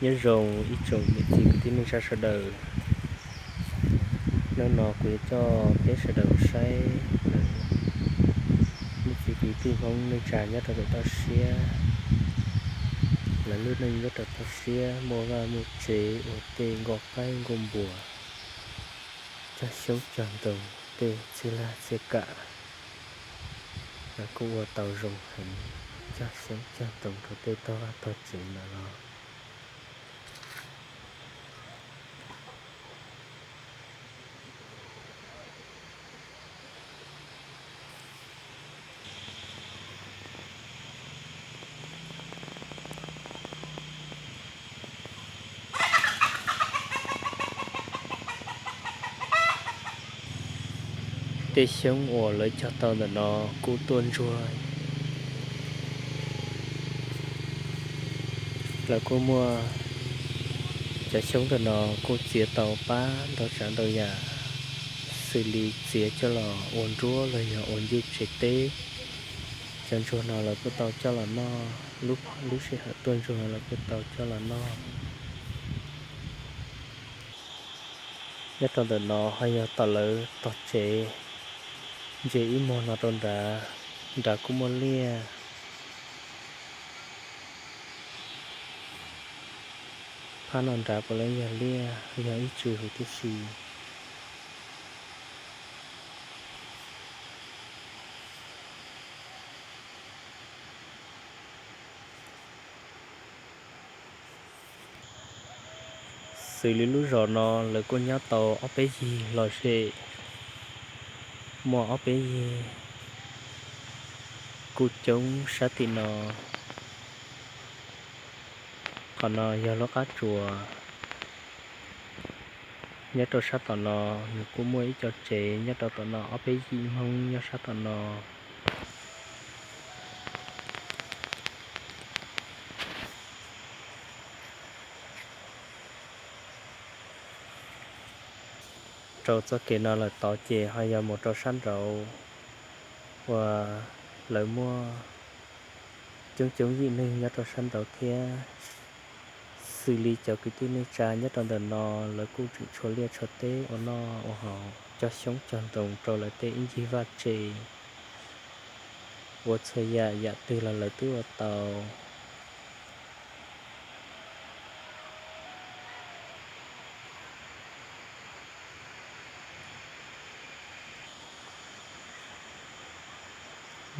Nyob zoo ib tsoom niam txiv kwv tij neej tsa sawv daws. Hnub no kuv yuav coj peb sawv daws saib niam txiv kwv tij Hmoob neej tsa nyob rau pem toj siab, lawv lub neej nyob rau toj siab muaj vaj muaj tsev ua tej nkuaj qaib nkuaj npua, cog xyoob cog ntoo, tej txhia laj txhia kam, lawv kuj ua tau zoo heev, cog xyoob cog ntoo rau tej tog vaj tog tsev ntawd los. Tej xyoob uas lawv cog tau ntawm no kuj tuaj ntsuag. Lawv kuj muaj cov xyoob ntawm no kuj txiav tau pab ntau tsav ntau yam, xws li txiav coj los ua nruab los yog ua ncej tsev teb. Cov ntsuag no lawv kuj tau coj los noj, lub, lub sij hawm tuaj ntsuag no lawv kuj tau coj los noj. Nyob rau ntawm no ho yog tom lawv tog tsev, ntsia ib muag no rau nrad, nrad kuj muaj liaj. Phab no nrad puav leej yog liaj, yog ib tsi huv tib si. Xws li lub zos no lawv kuj nyob tau ob peb yig los zem, muaj ob peb yig kuj coob sab tim no. Qhov no yog lub qab tsuas. Nyob rau sab tom no nws kuj muaj ib co tsev nyob rau tom no, ob peb yim Hmoob nyob sab tom no. Rau txoj kev no lawm tod ces ho yog mus rau sab nraud uas lawv muaj coob coob yim neeg nyob rau sab nraud thiab. Xws li cov kwv tij neej tsa nyob rau ntawm no lawv kuj tseem tshuav liaj tshuav teb ua noj ua haus, cog xyoob cog ntoo rau lawv tej ib ncig vaj tsev, ua txhua yam, yam twg los lawv twb ua tau.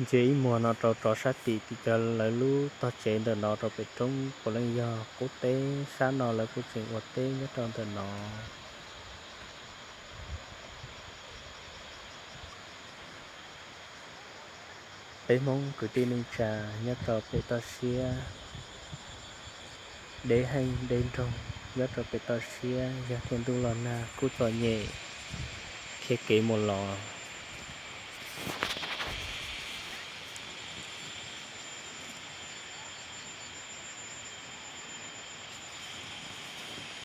Ntsia ib muag no rau rov sab tim, tim cov lawv lub tog tsev ntawm no rau pem roob puav leej yog qub teb, sab no lawv kuj tseem ua teb nyob rau ntawm no. Peb Hmoob kwv tij neej tsa nyob rau pem toj siab, deb heej deb nroog nyob rau pem toj siab, yog tias ntuj los nag kuj txom nyem khiav kev mus los.